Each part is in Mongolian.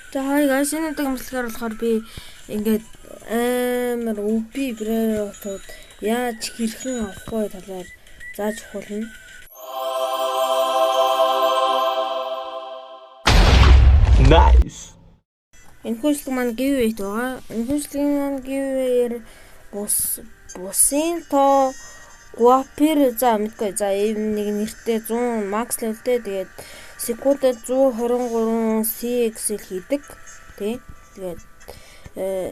За hi guys, энэ удаагийн бичлэгээр болохоор би ингээд амар OP brainrot-ууд яаж хэрхэн авах вэ талаар зааж өгөх. Nice. Энэ бичлэг маань giveaway байгаа. Энэ бичлэгийн маань giveaway-ээр бусын тоо Guapir за мэдгүй. За ийм нэг нэртэй 100 max level-тэй, тэгээд секундэд 123 CXL хийдэг. Тий. Тэгээд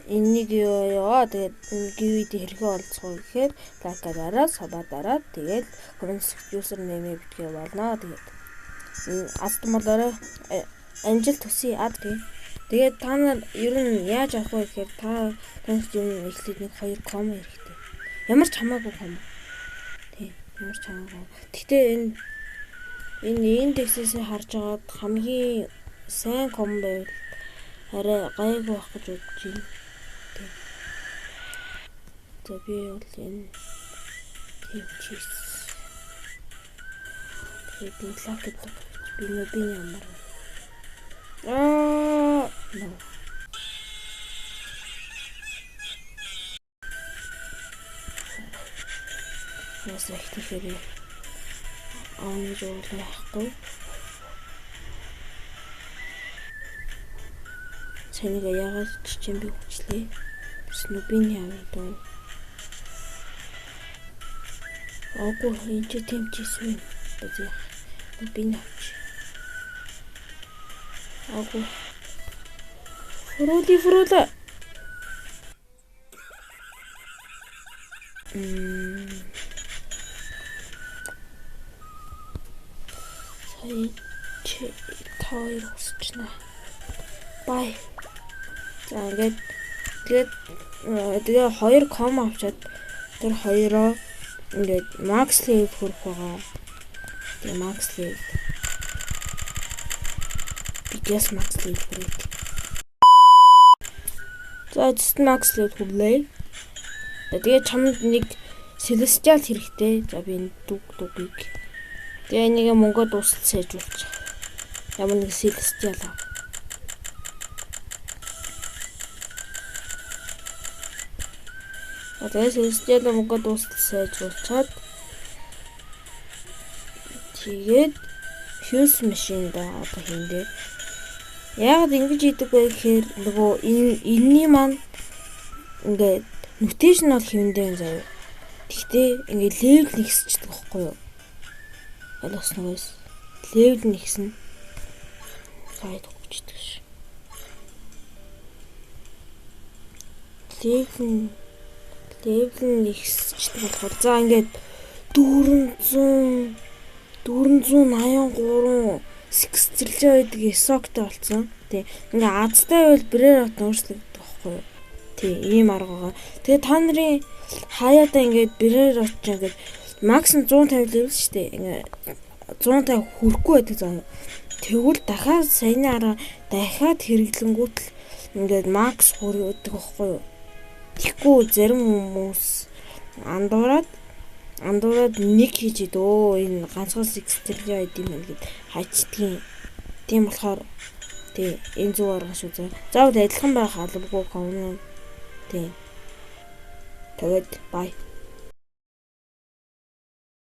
энэнийг яа тэгээд giveaway-д хэрхэн оролцох вэ гэхээр like дараад, sub дараад, тэгээд comment user name битгий болно. Тэгээд азтмолороо амжилт хүсье. Ад тий. Тэгээд та нар ер нь яаж авах вэ гэхээр та таньд юм эхлээд нэг 2 ком хэрэгтэй. Ямар ч хамаагүй ком. Тий, ямар ч хамаагүй. Гэхдээ энэ индексээс харж байгаад хамгийн сайн ком байвал арай гайгүй байх гэж бодож байна. Тий. За би бол энэ тийм чийс. Тэгээд энэ lucky block би нөбийн ямар. Аа, no. Бас их тэгэхээр аавны жуулах байхгүй. Санийга яагаад ч юм би хүчлээ. Снупин яавд уу? Аагүй энэ чи тийм чийсэн юм. Базаа. Нубин авч. Аагүй. Фрули фрула. Сая чи та хоёр хүсчихнэ. Бай. За ингээд тэгээд тэгээ 2 ком авчаад тэр хоёроо ингээд max level хүрэх байгаа. Тэгээ max level. Би just max level хүрэх. За just max level хүрлээ. Тэгээ чамд нэг celestial хэрэгтэй. За би энэ дүг дүгийг. Тэгээ энийг мөнгө дуусал сайжруулчих. Ямар нэг celestial ав. Тэгээ celestial мөнгө дуусал сайжруулчаад тэгээд fuse machine да одоо хийндэ. Яагаад ингэж хийдэг вэ гэхээр нөгөө энэний маань ингээд mutation бол хэвэндээ заяа. Тэгтээ ингээд level нэгсчдэг байхгүй юу? Ойлгосноо guys. Level нэгсэн. Сайд өгчдөг ш. Level нэгсчдэг болохоор за ингээд 400 483 секстрэлжээ байдаг эсоктой болсон. Тий. Ингээ азтай байвал brainrot өөрчлөгдөх байхгүй юу? Тий, ийм арга байгаа. Тэгээ та нарын хаяадаа ингээд brainrot ч ингээд максимум 150 level шүү дээ. Ингээ 150 хүрэхгүй байдаг заа. Тэгвэл дахиад саяны арга дахиад хэрэглэнгүүт л ингээд max хүрдэг байхгүй юу? Тэгэхгүй зарим хүмүүс андуураад нэг хийж идөө энэ ганцхан секстрэлжээ байд юм байна гэд хайчдгийн. Тийм болохоор тий энэ зөв арга шүү заа. Заавал адилхан байх албагүй коммент. Тий. Тэгээд бай.